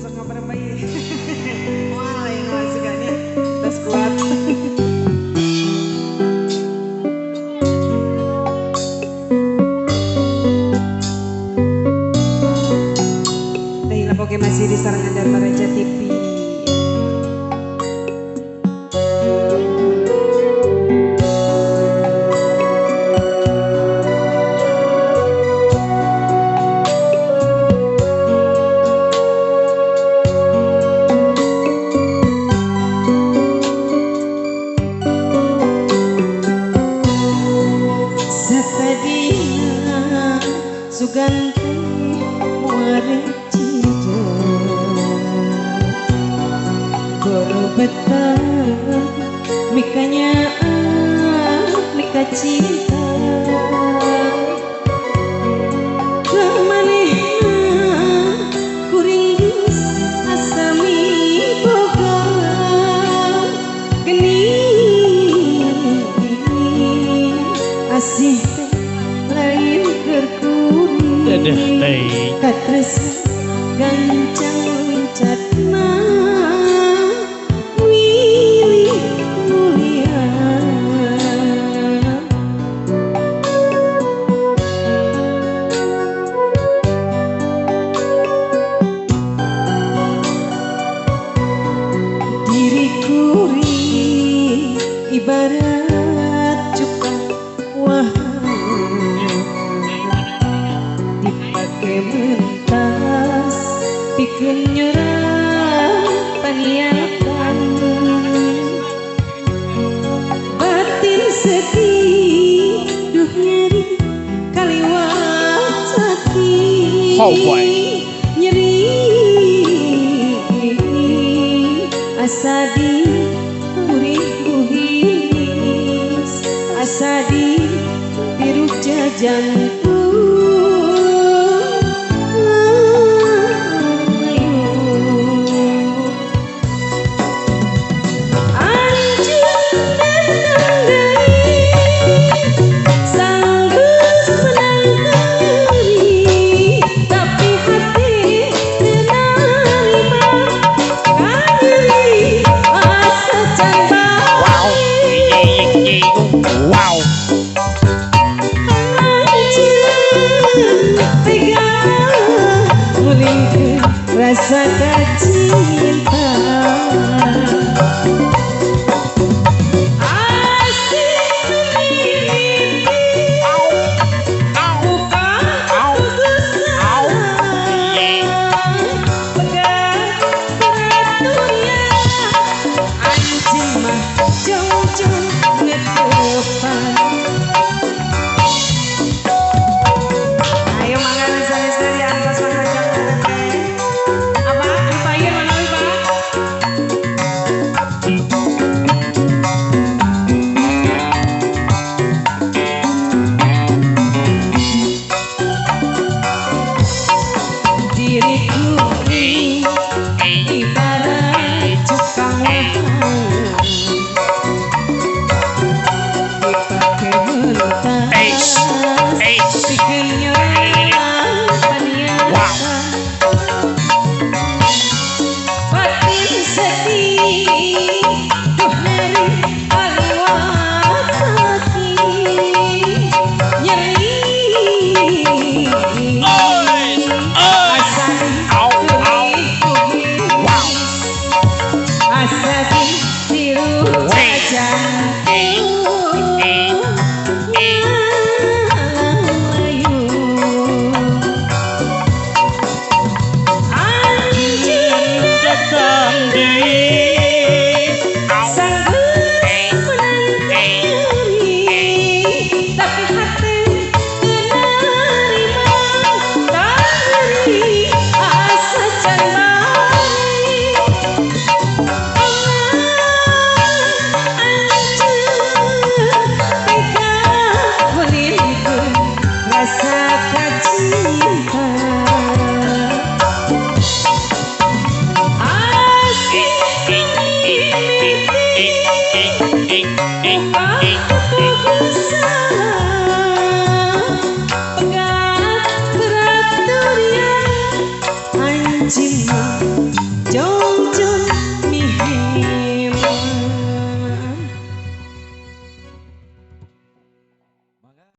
Masuk ngapain bayi. Wah, lain masukannya. Terus kuat. Oke, masih di Sarangan Dharma Raja TV. Satadina sugan teh betah mikanya mika cinta kemanehna kuring geus asa miboga geni asih teh lain keur kuring katresna gancang loncatna. Ibarat cuka wahana dipake mentas pikeun nyorang paniatan batin sedih duh nyeri kaliwat sakit nyeri asa di asadi tiruk jajanku anjeun datang deui sanggeus menang deui tapi hati teu narima kanyeri asa can wow. Rasa cinta asih mimpi bukan keputusan pegang peraturan anjeun mah jauh-jauh netepan. Ayo mangga sanes dari atas panjang. Anjeun mah